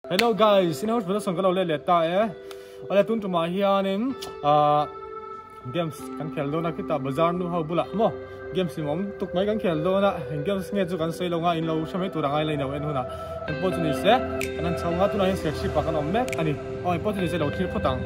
Hello guys, in house production ka lo let leh ta e. Awle tun tumah hianin ah games kan khel dawn a khitah bazar nu ho bulah maw games in awm tuk mai kan khel dawn a eng games nge chu kan sawi lo nga in lo hre mai tur a ngai la in lo en hunah eng pawh chu ni se kan han chho nga tunah hian serchhip ah kan awm mek a ni aw eng pawh chu ni se lo thlir phawt ang.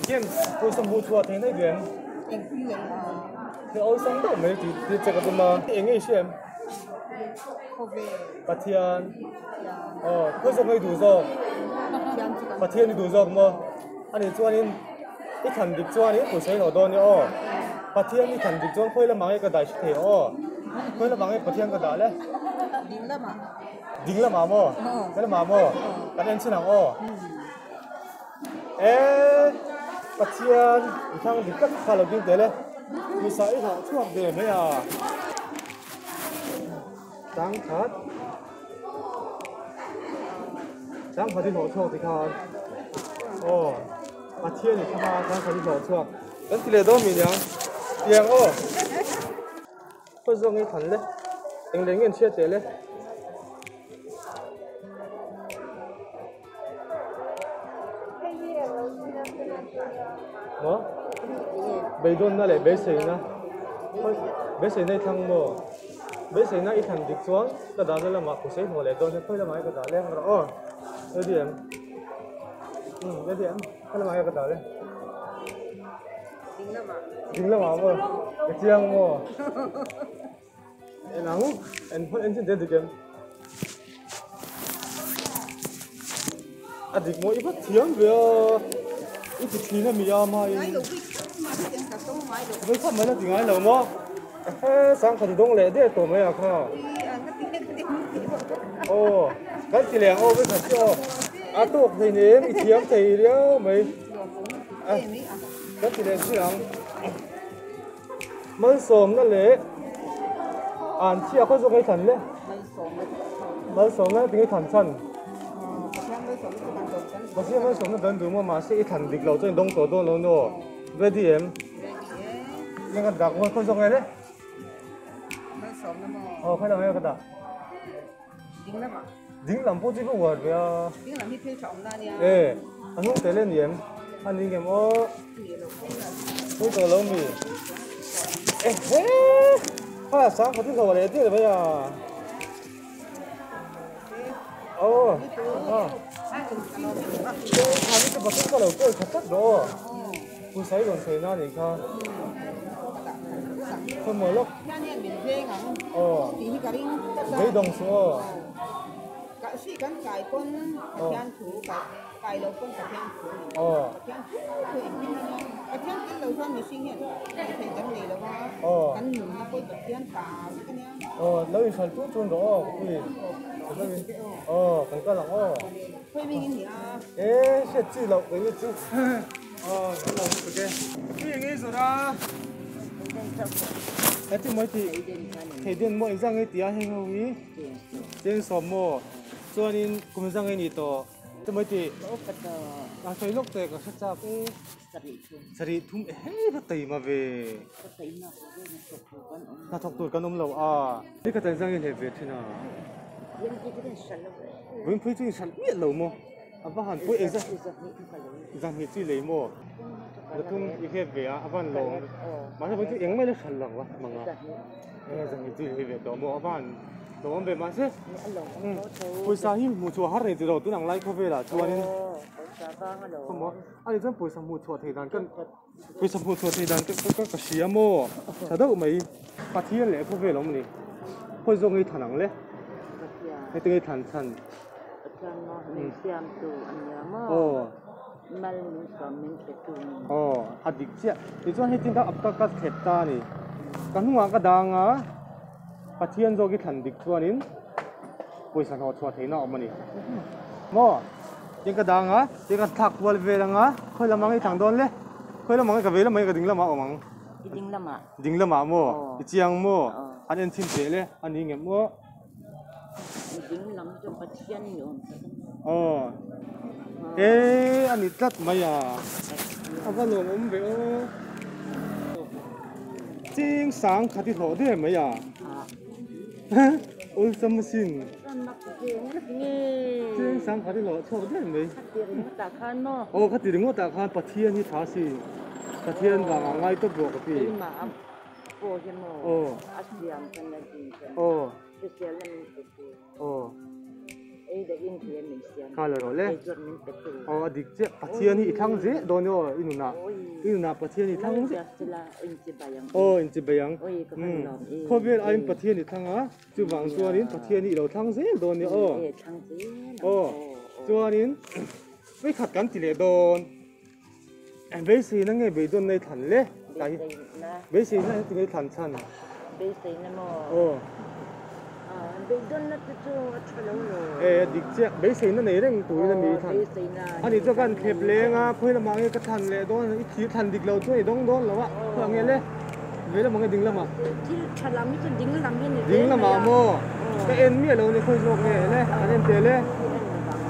Games pawisa hmuh chhuah theih na i duh em? Thil awlsam deuh mai tih tih che ka tum a. Eng nge i hria em? Pathian. Aw khawi zawk nge i duh zawk? Pathian i duh zawk maw? Ani chuanin i thlan dik chuanin pawisa i hlawh dawn nia aw. Pathian i thlan dik chuan khawi lamah nge ka dah i hre thei aw. Khawi lamah nge Pathian ka dah le? Ding lamah. Ding lamah maw? He lamah maw? Kan en chin ang aw. E Pathian i thlang dik tak kha lo ding tel e pawisa i hlauh chhuak ve mai a changkhat changkhat i hlawh chhuak tikhan aw Pathian i thlang a changkhat i hlawh chhuak kan ti leh dawn mi niang tiang aw khawi zawng i than le eng leh nge an chhiat teh le. Maw? Beidawnna leh beiseina beiseina i thlang maw? Beiseina i thlan dik chuan ka dahna lamah khaw sei hmuh leh dawn hian khawi lamah nge ka dah leh ang rawh aw. Ready em? Umm ready em? Khawi lamah nge ka dah leh? Ding lamah. Ding lamah maw? Ka chiang maw? En ang en hmun en chin te dik em a dik maw i va thiam ve a i ti thin a mi a mai vai khat mai la ti ngai lo maw ehe sangkhat i dawng leh der tawh mai a kha aw kan ti leh ang aw vai khat chu aw a tawk thei nen i thiam thei riau mai kan ti leh zui ang. Malsawmna leh an chhia khaw zawk ei thlan le. Malsawmna tinge thlan chhan. Pathian malsawmna dan duh maw mahse i thlan dik lo chuan i dawng tawh dawn lo naw. Ready em? Eng ka dak maw khaw zawk nge le? Malsawmna maw? Aw khaw lam nge ka dah. Ding lamah. Ding lam pawh chu i va uar ve a. Ding lam hi thil tha awm na ania. E, a hnung tel a ni em? A ni ngem aw. Ni lo pawh la. Pui tawh lo mi. E he! Ha sang khat i hlawh leh dial mai a. Aw. Ha. Kha ni chu bakil ka lo kawl khat tlat rawh aw. Pawisa i rawn sawi na nih kha. Khawmaw lawk. Aw. Beidawng suh aw. Aw. Aw. Aw lo inhral tun tun rawh aw ka pui. Aw kan kal ang aw. E hriat chi loh keini chu. Aw kan lo tuk e. Tui eng ei zawrh a. Heti mawi tih thei den maw engzah nge tia heng ho hi cheng sawm maw chuanin kum engzah nge ni tawh heti mawi tih a sawi lawk teh ka hre chak e sarih thum hei va taima ve hnathawk tur kan awm lo a ni khat engzah nge hlep ve thin a vawiinpui chu inhralh miah lo maw. A va han pui engzat zanhnih chi lei maw pathum i hriat ve a a van lawm mahse vawi chu engmah ila hran lo a mang a e zanhnih chi lei ve tawh maw a van lawm ve mahse pawisa hi hmuh chhuah har nei tilo tun ang lai khawvelah chuanin khawmaw ani chuan pawisa hmuh chhuah thei dan kan pawisa hmuh chhuah thei dan ka ka hria maw tha deuh mai Pathian leh khawvel awm a ni khawi zawk nge i thlan ang le heti nge i thlan chhan. Pathian maw min siamtu a nia maw? Aw. Mal min sawm min hretu a ni. Aw, a dik chiah. Tichuan hei tin ka ka ka thlep ta a ni. Ka hnungah ka dang a, Pathian zawk i thlan dik chuanin pawisa hnawh chhuah theihna a awm a ni. Maw? Tiang ka dang a, tiang ka thlak kual vel ang a, khawi lamah nge i thlang dawn le? Khawi lamah nge ka vei lamah nge ka ding lamah a awm ang? I ding lamah. Ding lamah maw? I chiang maw? An en chhin teh le, a ni ngem maw? I ding lam chu Pathian ni awm tak a ni. Aw. E a ni tlat mai a. A va nuam awm ve aw. Ching sang khat i hlawh der mai a. Awlsam asin. Cheng sang khat i hlawh chhuak der mai. Aw khati ringawt ah khan Pathian hi tha si. Pathian vangah ngai tawp rawh ka ti. Aw. Aw. Aw. Kha la rawh le. Aw a dik chiah. Pathian hi i thlang zel dawn i aw i nunah. I nunah Pathian i thlang zel. Aw inchibei ang. Umm khawvel aiin Pathian i thlang a chuvang chuanin Pathian hi i lo thlang zel dawn nia aw. Aw chuanin vawikhat kan ti leh dawn. Beiseina nge beidawnna i thlan le? Beiseina. Beiseina hi tinge i thlan chhan? Beiseina maw? Aw. Beidawnna te chu a tha lo lo. E a dik chiah. Beiseina nei reng turin a mi i thlan. Beiseina. Ani chu kan thlep leng a, khawi lamah nge ka thlan leh dawn, i thir thlan dik lo chuan i dawng dawn lo a, khawi ang nge le? Vei lamah nge ding lamah? Thil tha lam hi chu ding lam hi ni zel mai a. Ding lamah maw? Ka en miah lo ni khawi zawk nge le? An en teh le.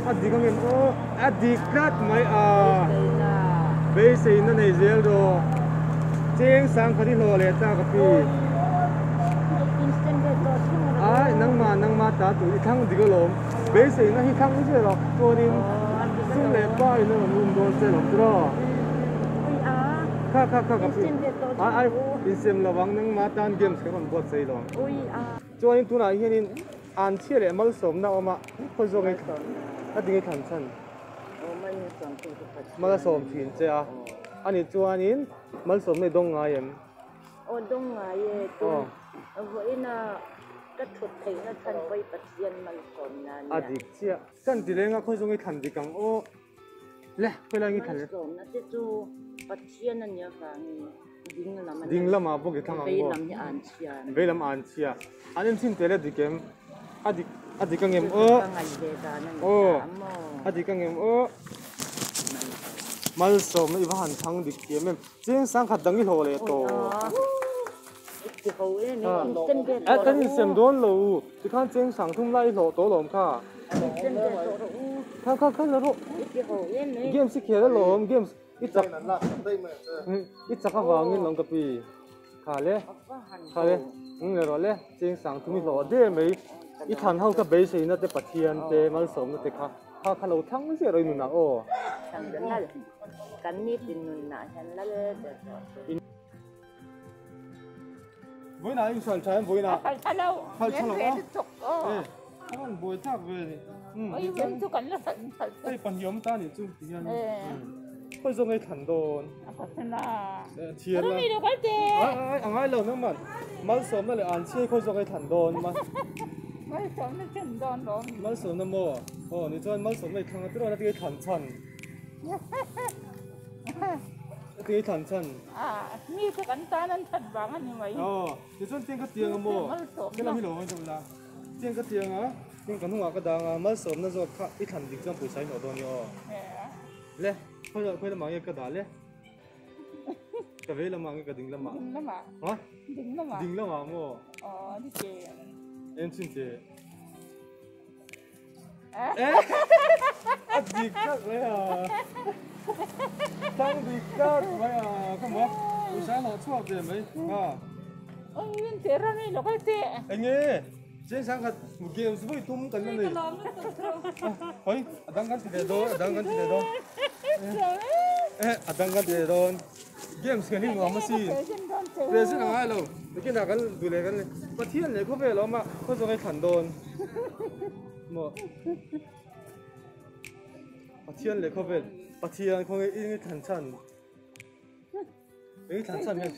A dik ang em aw? A dik tlat mai a. Beiseina nei zel rawh. Cheng sang khat i hlawh leh ta ka pi. Ai nangmah nangmah ta tur i thlang dik alawm. Beiseina hi thlang zel rawh. Chuanin sum leh pa in a rawn um dawn che alawm tiraw. Kha kha kha ka pi. Ai ai insem lo ang nangmah tan games kan rawn buatsaih lo ang. Chuanin tunah hianin Anchhia leh malsawmna awm a, khawi zawk nge a ti nge thlan chhan? Mal a sawm thin che a, ani chuanin malsawmna i dawng ngai em? Aw dawng ngai e, tun vawiina ka thut theihna chhan pawh i Pathian malsawmna a nia. A dik chiah. Kan ti leng a, khawi zawk nge thlan dik ang aw? Le, khawi lai nge thlan le? Malsawmna te chu Pathian a nih avangin ding lam a nia. Ding lamah bawk i thlang ang maw? Vei lam hi an chhia. Vei lam an chhia. An en chhin tel a dik em? A dik a dik ang em aw? Ka ngaih ve dan a ni ta maw? A dik ang em aw? Malsawmna i va han thlang dik thiam em? Cheng sangkhat dang i hlawh leh tawh. A kan insem dawn lo u. Tikhan cheng sang thum lai i hlawh tawh alawm kha. Kha kha kha la rawh. Games i khel alawm games i chak i chak avangin lawm ka pi. Kha le kha le eng le rawh le cheng sang thum i hlawh der mai. I thlan ho kha beiseina te Pathian te malsawmna te kha kha kha lo thlang ziah rawh i nunah aw. Kan nitin nunah hian lal ber rawh se. Vawiinah in hral tha em vawiinah? A hral tha lo. Hral tha lo a? Lutuk aw. E, a rawn buai thlak ve ni. Oi vawiin chu kan la hral hral tha. Hei pahnih awm ta nih chu ti hian. Khawi zawng ei thlan dawn. A pasal a. Thian la. Rumi lo kal teh. Ai ai a ngai lo nangman. Malsawmna leh an chhiai khawi zawng ei thlan dawn ma. Malsawmna chen dawn lawm. Malsawmna maw? Aw ni chuan malsawmna i thlang a tiraw na ti thlan chhan. Tui thlan chhan. Mi te kan tan an that vang a ni mai. Aw, tichuan tiang ka tiang a maw? Helam hi lo awm deuh la. Tiang ka tiang a, tiang ka hnungah ka dang a, malsawmna zawk kha i thlan dik chuan pawisa in awh dawn nia aw. Le, khawi khawi lamah nge ka dah le? Ka vei lamah nge ka ding lamah? Ding lamah. Ha? Ding lamah. Ding lamah maw? Aw, ni che. En chin che. A dik tlat mai a tang dik tlat mai a ka maw pawisa hlawh chhuak ve mai a Eng te ram i lo kal teh enge chen sang khat games vawi tum kan la nei hoi a dang kan ti leh dawn a dang kan ti leh dawn a dang kan ti leh dawn games kan hi nuam a si present a ngai lo nikinah kan duh leh kan Pathian leh khawvel a awm a khaw zawng hi thlan dawn maw Pathian leh khawvel Pathian khaw nge eng i thlan chhan eng i thlan chhan nge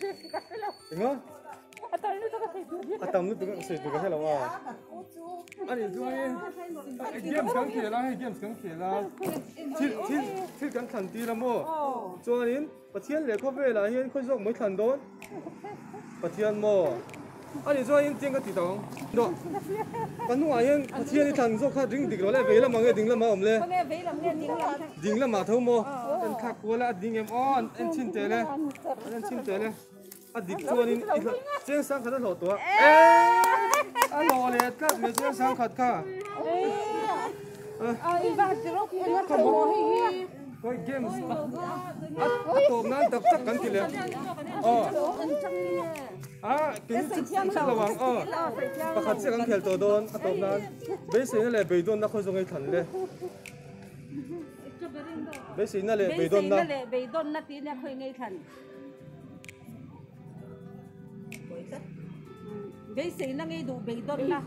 enga a tam lutuk a sawi tur ka hre lo a ani chuanin games kan khel a hei games kan khel a thil thil thil kan thlan tir a maw chuanin Pathian leh khawvelah hian khawi zawk mai thlan dawn Pathian maw. A nih chuan in chiang ka ti tawh ang. Dawh. Ka hnungah hian Pathian i thlan zawk kha ring dik lo le, vei lamah nge ding lamah a awm le? Ding lamah tho maw? En thlak kual a, a ding em aw, an en chhin teh le, an en chhin teh le. A dik chuanin i hlawh chiang sang khat a hlawh tawh a. A hlawh leh tlat mai chiang sang khat kha. Khawi games a tawp nan tak tak kan ti leh. Aw. A kei chu chu lo ang aw. Pakhat chiah kan khel tawh dawn a tawp nan. Beiseina leh beidawnna khawi zawng ei thlan le. Beiseina leh beidawnna. Beiseina leh beidawnna tih nia khawi ngei thlan. Beiseina ngei duh beidawnna.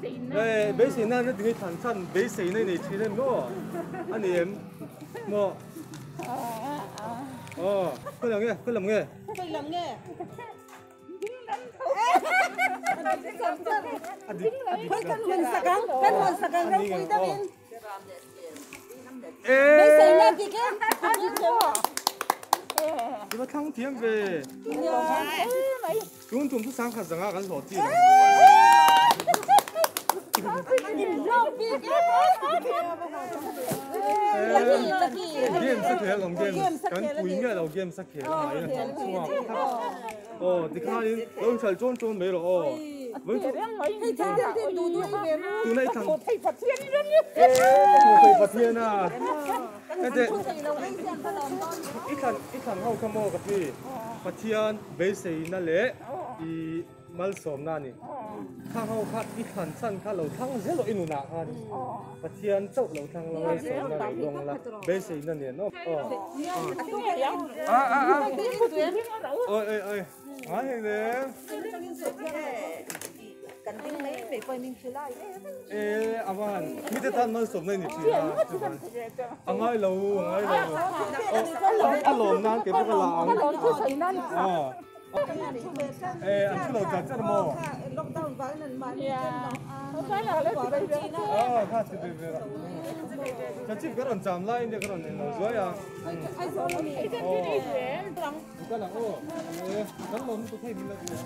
Eh, beiseina na tinge thlan chhan beiseina i nei thin em maw? A ni em? Maw? Aw, khawi lam nge? Khawi lam nge? Khawi lam nge? A dik, a dik. Khawi kan hawn sak ang, kan hawn sak ang ropui deuhin. Eh! Beiseina dik e. I va thlang thiam ve. Tun tum chu sangkhat zanga kan hlawh chi lo. Games a khel awm games kan pui miah lo games a khel a mah in a thlang chhuak aw tikhanin lo inhral chawn chawn mai rawh aw tuna i thlang hmuh theih Pathian a hete i thlan i thlan ho kha maw ka ti Pathian beiseina leh i malsawmna a ni. Thlang ho kha i thlan chhan kha lo thlang zel rawh i nunah khan Pathian chauh lo thlang la malsawmna lo dawng la beiseina nen aw. A a a oi oi oi ngai heng le. E avan mite tan malsawmna i ni thin a chuan a ngai lo a ngai lo a lawm nan ke pawh ka la ang. E an thu lo char char maw? Aw kha chi ve ve ra. Cha chip ka rawn cham lai nia ka rawn en lo zuai a. Aw. Ka lang aw. E kan lawm lutuk hei min lo ti a.